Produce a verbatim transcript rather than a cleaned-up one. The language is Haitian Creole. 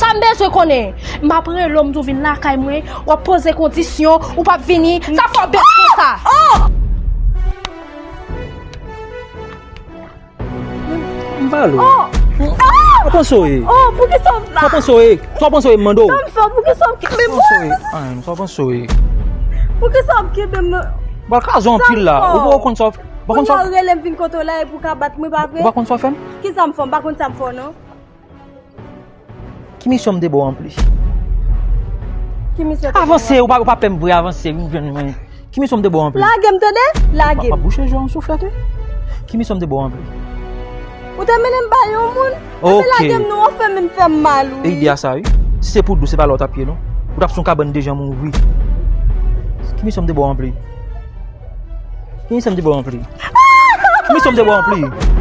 M bezwen konnen. M ap rele w, m di w vin lakay mwen, w ap poze kondisyon, ou p ap vini. Sa fè w bèt konsa. Oh! M pale w. Oh! Sa w panse w ye? Oh, poukisa w la? Sa w panse w ye? Sa w panse w ye, m mande w? Sa w panse w ye? Anyen, sa w panse w ye? Poukisa w ap kenbe m nan? Ba kraze w anpil la. Ou poko konn sa w fè. Ou pa konn sa w fè. Kounye a w rele m vin kote w la epi w ka bat mwen, pa vre? Ou pa konn sa w fè m? Kisa m fè w? M pa konn sa m fè w, non. Ki misyon m te ba w ranpli? Ki misyon te ba w ranpli? Avanse, ou pa, ou pa pè m vre, avanse, vin jwenn mwen. Ki misyon m te ba w ranpli? Lage m, tande? Lage m. M ap bouche je w, souflèt, wi. Ki misyon m te ba w ranpli? Ou te mennen m bay yon moun? Epi lage m non, w ap fè m vin fè m mal, wi. E ide a sa, wi. Si se pou dou, se pa la w t ap ye, non. Ou t ap sou yon kabann deja mouri. Ki misyon m te ba w ranpli? Ki misyon m te ba w ranpli? Ki misyon m te ba w ranpli?